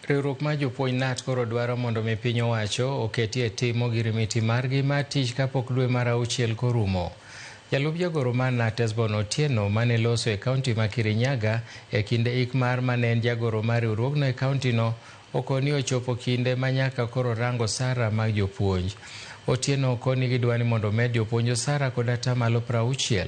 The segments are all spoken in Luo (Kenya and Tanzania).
Riwruok mar jopuonj KNUT koro dwaro mondo mi piny owacho oketie tim ogirimiti margi mar tich kapok dwe mar auchiel korumo. Jalup jagoro mar KNUT Hesbon Otieno mane loso e kaunti ma Kirinyaga e kinde ik mar mane en jagoro mar riwruogno e kauntino okoni ochopo kinde ma nyaka koro rang osara mag jopuonj. Otieno okoni gidwa ni mondo omed jopuonj osara kod atamalo 60.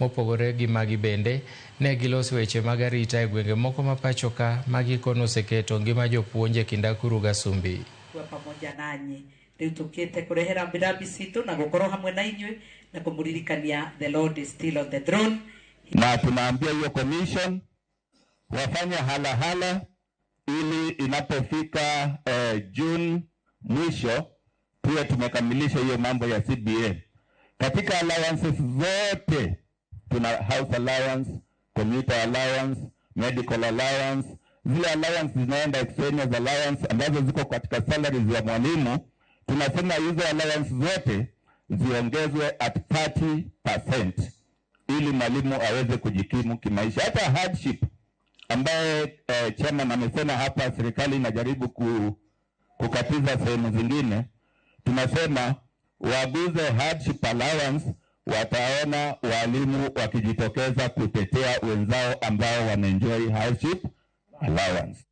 Mopogore gi magi bende, ne giloso weche mag arita e gwenge moko ma pacho ka ma gikone oseketo ngima jopuonj e kind akuru gasumbi. Kuwa pamoja nanyi riu tukite kurehe rambirambi citu na gukorwo hamwe na inyuĩ na kumuririkania the Lord is still on the throne. Na tunaambia hiyo commission wafanye halahala ili inapofika June mwisho tuwe tumekamilisha hiyo mambo ya CBA. Katika allowances zote tuna house allowance, commuter allowance, medical allowance, zile allowance zinaenda extraneous allowance ambazo ziko katika salaries ya mwalimu. Tunasema hizo allowance zote ziongezwe at 30% ili mwalimu aweze kujikimu kimaisha. Hata hardship ambaye chairman amesema hapa, serikali inajaribu kukatiza sehemu zingine, tunasema waguze hardship allowance, wataona walimu wakijitokeza kutetea wenzao ambao wanaenjoy hardship allowance.